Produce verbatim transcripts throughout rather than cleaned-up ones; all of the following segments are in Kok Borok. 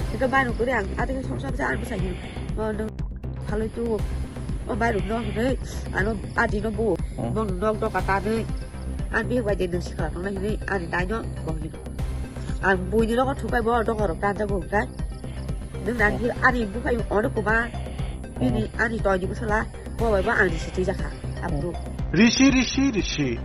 Hwnkhe bai rok kwrwi ang ati khe songsa bwsa ang bwsai hino. O nwng phalwi tu o bai rok no hwnwi ano ati no bo Hmm. bo nok doka tanwi ang bihik bai de nwng sikla tongnai hwnwi ani dai no bo hino. Ang buini nogo thukai bo doka rok tanjago hwnkhe. Nwng nang Hmm. ani bukhai ono kwma bini Hmm. ani toini bwsala. Bo bai bo ang risi twi jakha, abru. Risi, risi, risi.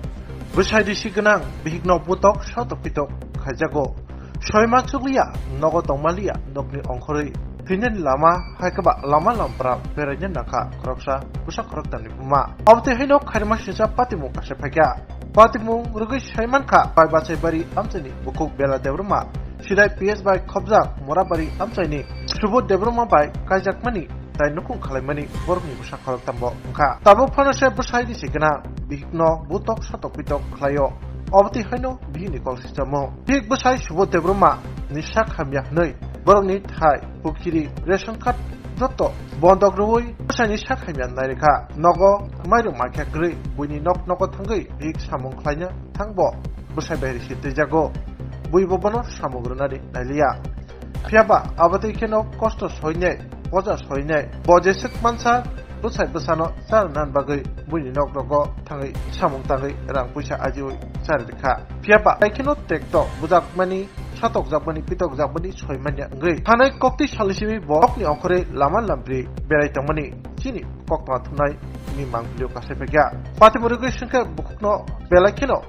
Bwsai risi gwnang, bihikno butok, sotok pitok khaijago. Soima chukliya, nogo tongmaliya, nokni ongkhorwi. Thwinani lama, hai khe ba lama lampra beraina nangkha, khoroksa, bwsa khoroktamni buma. Abotwi haino khairima singcha patimung kasa phaikha. Patimung rwgwi sai mankha, bai bachai bari amchaini bukhuk Bela Debbarma, Sidai P S bai khopjak Morabari amchaini Subodh Debbarma bai kaijakmani tai nukung khalaimani borokni bwsa khoroktambo wngkha. Tabuk phano se bwsai risi gwnang, bihikno butok satok pitok khlaio. Obotwi haino bihikni kok sichamo. Bihik bwsai Subodh Debbarma ni sak hamya hwnwi borokni thai, pukhiri, ration card joto bondok rwui bwsaini sak hamya nairikha. Nogo mairum maikha kwrwi, buini nok nogo thangwi bihik samung khlaina thangbo bwsai bai risi twijago. Buibo bono samung rwnani nailiya. Phiya ba, abo twi kheno kosto soinai, poja soinai, bo jeswk mansa bwsai bwsano charwna bagwi buini nok rogo thangwi samung tangwi rang puisa ajiui charwi rwkha. Phiya ba, hai kheno tekto bujakmani, satokjakmani, pitokjakmani soi manya wngwi. Thanai koktwi salni simi bo nokni ongkhorwi lama lampri berai tongmani chini koktma thumnai ni mang video kasai paikha. Patimung rwgwi swngkhe bukhukno belai kheno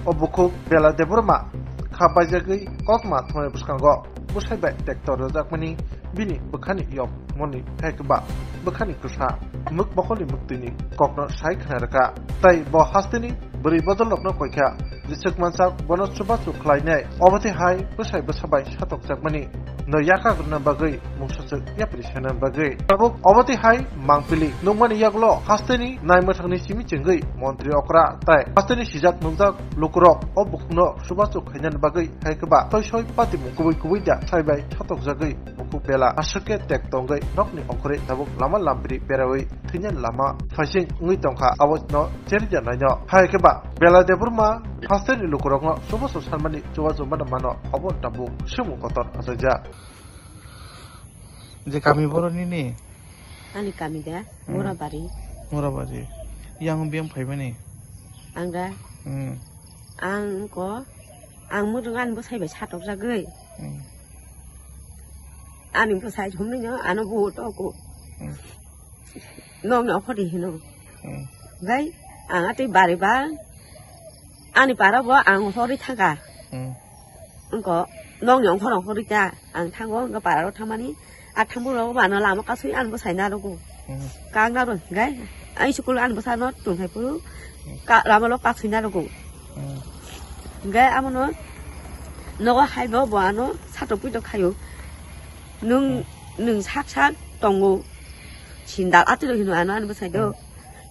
o bukhuk Bela Debbarma kha baijagwi koktma thumnai bwskango bwsai bai tekto rwjakmani bini bwkhani yok moni hai khe ba bwkhani kwsa mwk mokolni mwktwini kokno sai khna rwkha. Tai bo hasteni bwrwi bodolrokno koikha, jeswk mansak bono chubachu khlainai, obotwi hai bwsai bwsa bai satokjakmani no yakha rwna bagwi mungsa chwk yapri sana bagwi. Tabuk obotwi hai mangpili nukmani yagulo hasteni nai mwthangni simi chengwi montri okra tai hasteni sijak nukjak lukurok o bukhukno chubachu khainani bagwi hai khe ba soi soi patimung kubui kubui da sai bai satokjagwi bukhuk Bela aswk khe tek tongwi nokni ongkhorwi tabuk lama lampri beraui thwinani lama phaising wngwi tongkha, abono cherjanaino. Hai khe ba Bela Debbarma hasteni lukurokno chubachu sanmani chubachu mano mano obo tabuk swngmung kotor achaijak. Je kami boro nini? Ani kami da, Hmm. Murabari. Murabari. Yang biyang phaimani? Ang da? Hmm. Ang ko, ang mutung ani bwsai bai satokjagwi. Hmm. Ani bwsai humni no, ano buo toko. Hmm. Nokni okhordi hino. Hmm. Bai, ang atwi bari ba, ani para bo ang horwi thangkha. Hmm. Wngkha, nokni ongkhor ongkhorwi ta, ang thango, wngkha para rok thangmani, a thangbo rok bo ano lama kasui ani bwsai narogo. Hmm. Kak naro, gai, ang school ani bwsano tongthai phuru, Hmm. ka-, lama lo kasui narogo. Hmm. Gai, abono, nogo hai bo, bo ano, satok puitok khaio. Nwng, Hmm. nwng sak sak tongo. Sindal atwi rok hino ano ani bwsai do. Hmm.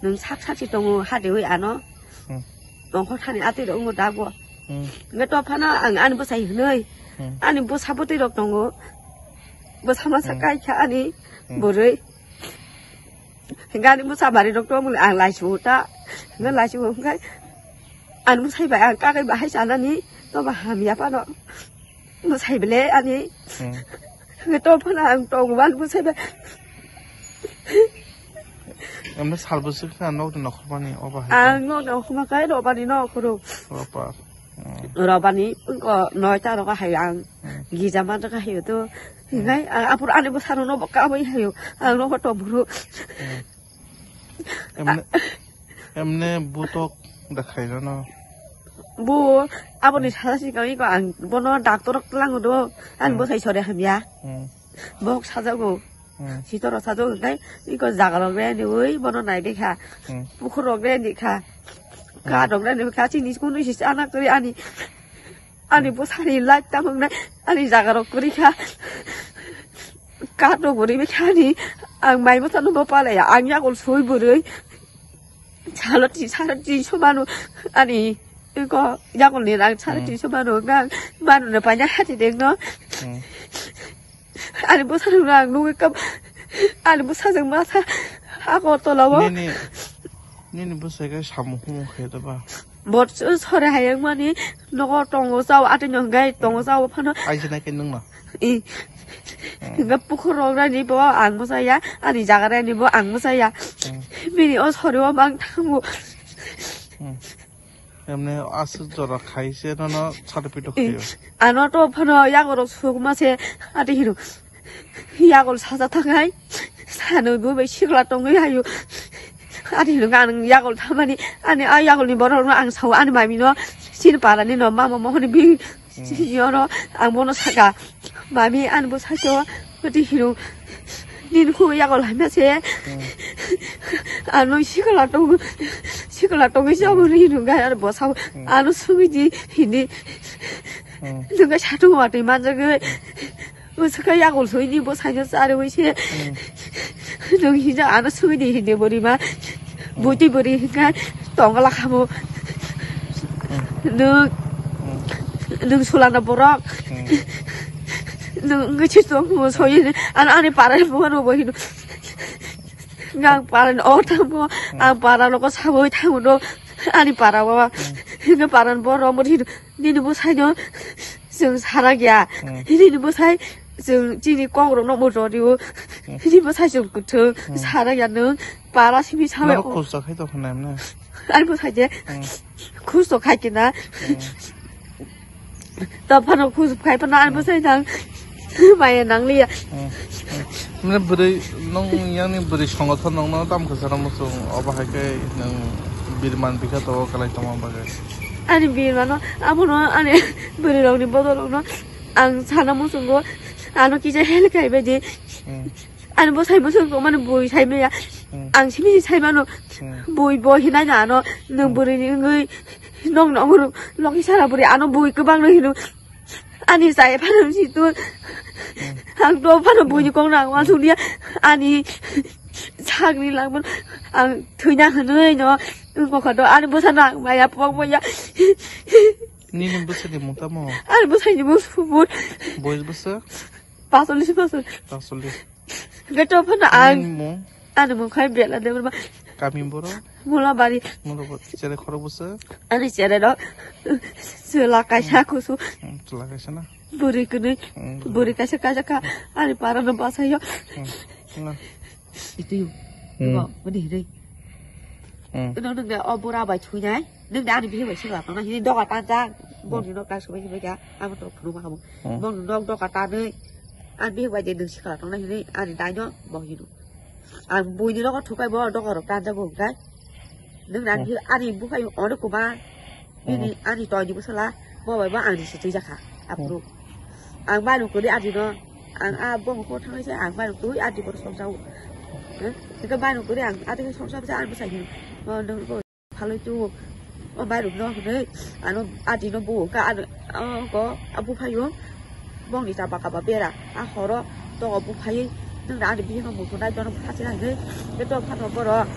Nwng sak sak se tongo, hadewi ano. Hmm. Nongkhor thani atwi rok wngo dago. Hmm. Hwnkhe to phano ang ani bwsai hwnwi. Hmm. Ani bwsa bwtwi rok tongo. Bwsa masa Hmm. kai kha ani Hmm. bwrwi. Hwnkhe ani bwsa bari rok tongmani ang laisio ta. Hwnkhe laisio hwnkhe ani bwsai bai ang kakai bahai sanani to ba hamya phano. Bwsai bele ani. Hmm. Hwnkhe to phano ang tongo ani bwsai bai. Emne sal bwswk khe nokni nokhormani obo hai khe? Ang nokni nokhorma khe robani nokhoro. Ropa. Hmm. Robani wngkha noita rogo hai ang Hmm. gija man rogo hai to. Hmm. Hinai ang apor ani bwsano no bo kamai hayo. Ang nogo to buru. Hmm. Emne, emne butok da khairano? Bo aboni sasa sikang iko ang bono doctor lango do. Ani Hmm. bwsai sore hamya. Hmm. Bok sajago. Hmm. Sitor sajago kai iko jaga rok re ni ui bono nai de kha. Hmm. Pukhur rok re ni kha. Hmm. Ka rok re ni kha chini school ni sisa ana kari ani. Ani bwsani light tamo wngnai, ani jaga rok kwrwi kha. Kato bwrwi bai kha ani, ang mai bwsano bo palaya, ang yakul sui bwrwi. Salo ti, salo ti somano ani, iko yakul ni rang salo ti Hmm. somano, ngang manu na panya hati dengno. Hmm. Ani bwsarok no ang nugwi kam, ani bwsajwk masa Agartala o. Nini, nini bwsai khe samung humung khe da ba? Bo sore hayang mani nogo tongo chao atwi no hwnkhe tongo chao phano. Aisi nai khe nwng no? I, Hmm. Hingke pukhur rok rani bo ang bwsaya, ani jaga rani bo ang bwsaya. Hmm. Bini o sori o mang thango. Hmm. Emne aswk jora khai se nono sade pito Eh, khayo. Ano to phano yago rok sukma se ati hino. Yago saja thangai. Sano bo bai sikla tongwi hayo. Ati hino ang yago thamani ani a yago ni borok no ang sao ani mami no sin para ni no mama mo honi bi Hmm. Yono ang bono saka, "Mami, ani bo sacho, oti hino, nini khu yago laima se." Hmm. Ano sikla tong, sikla tong se abo ri hino ga, ano bo sao, Hmm. ano sugui di hini. Hmm. Nunga satung watui manjagui. Hmm. Usaka yago soi ni bo saino sare wi se. Hmm. Nung hija ano sugui di hini bo rima. Bwtwi bwrwi hwnkhe tongla kha bo. Hmm. Nwng, Hmm. nwng sulana borok. Hmm. Nwng wngwi se tong bo soyeni. Ano ani para ni buphano bo hino. Ngang para ni o tamo. Hmm. Ang para logo saboi tamo no. Ani para o. Hmm. Hino para ni borok bo hino. Nini bwsai no chwng sarak ya. Hmm. Nini bwsai chwng chini kok rok no muchung rio. Hmm. Nini bwsai chwng kwthwng Hmm. sarak ya nwng. Para simi sawi Noro o. Khus to khai to khna emne. Ani bwsai je. Hmm. Khus to khai kina. Hmm. To phano khus khai phano ani Hmm. bwsai nang. Maya nang liya. Hmm. Hmm. Mane bwrwi nung yang ni bwrwi songothon nung no tam khasa ramo chung obo hai khe nung birman bikha to kalai tongma bagwi. Ani birmano, abono ani bwrwi rokni bodol rokno ang sana muchungo, ano kisa help khai bai di. Hmm. Ani bo sai muchung tongmani bui sai maya. Hmm. Ang simi sai mano. Hmm. Bui bo hinai na ano, nwng Hmm. bwrwi ni wngwi, nong nong loki sara bwrwi ano bui kwbang no hino. Ani chaya phano si tu. Hmm. Ang to phano bui ni kok nang wa Hmm. sung dia. Ani sakni langmano ang thwina hwnwi no. Wngkha do ani bwsa nang maya pok maya. Nini bwsa ni mung tamo? Ani bwsa ni mung subur. Boys bwsa? Pasolis, pasolis. Pasolis. Gato phano ang. Nini mung? Ani mung khai bela de ba. Kami boro? Mulabari. Mulabari. Chere khoro bwsa? Ani chere do. Sula kaisa kusu. Hmm, sula kaisa na? Buri kuni. Hmm, buri. Buri kaisa kaisa ka. Ani para no basa yo. Hmm. Na. Itu. Hmm. Ko, mani hiri. Hmm. Ino nung de o bura bai thui nai. Nung de ani bihi bai sila tong nai hiri doga ta ta. Bong ni nok ta subai subai ka. Amo to phunu ma kamu. Hmm. Bong ni nok doga ta nai. Ani bihi bai de nung sikala tong nai hiri. Ani dai no bong hino. Ang bui ni nok thukai bo doga rok ta ta bong kai. Nung de ani Hmm. bihi ani bukai ono kuma. Bini Hmm. ani toini bwsala, bo bai bo ani se twi jakha, Hmm. aphuru. Ang bai nung kwrwi ani no, ang a bo ko thangwi se ang bai nung kwrwi ani bo song jago. Eh, eka bai nung kwrwi ang ani song jago, ang bwsai hin. O nung bo phalwi tu, o bai nung no hwnwi, ano ani no bo ka ano, o ko abu phayo. Bongni chapa kaba bera, a horo tongo buphai, nung ani bihi no muchunai jono phasi nai hwnwi, beto phano boro.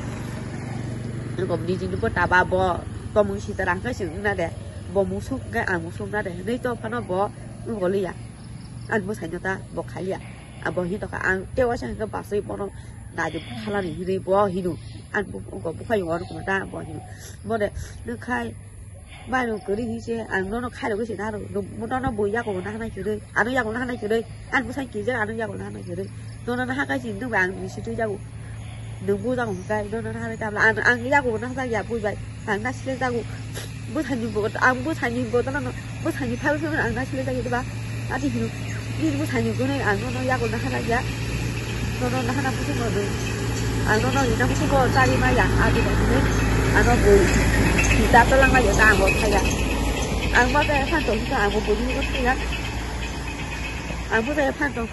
Nungko nijini bo taba bo, tomung sita rang khai sing na de, bo musuk khai ang musuk na de, hwnwi to phano bo, nungko liya. Ani bwsai no ta, bo khaliya. Abo hin to kha, ang tewa sa hwnkhe basui bono, nadi khalani hwnwi bo hino, ani bo, nungko buphai yo nungko ta, bo hino. Bo de, nung khai, Bai rok kwrwi hinwi se ang nono khairogwi se naro. Nono bui yago na hanai kwrwi. Ano yago na hanai kwrwi. Ani bwsai kijak ano yago na hanai kwrwi. Nono na hakai se nwng bai ang ni sitwi jago. Nwng bo jago hwnkhe nono na hanai tabla. Ang, ang yago na hajak ya bui bai. Ang na sile jago. Bwsai ni bo, ang bwsai ni bo nono, bwsai ni phai phai ang na sile jago diba. Ati hino. Nini bwsai ni gunai ang nono yago na hana ya. Nono na hana musugo doi. Ang nono ina musugo chari ma ya. Ati ba hinui. Ano bui. Kita to lang ma ya ta ang bo thaya. Ang bo ta phan tong ka ang bo bui ni ko thaya. Ang bo ta phan tong.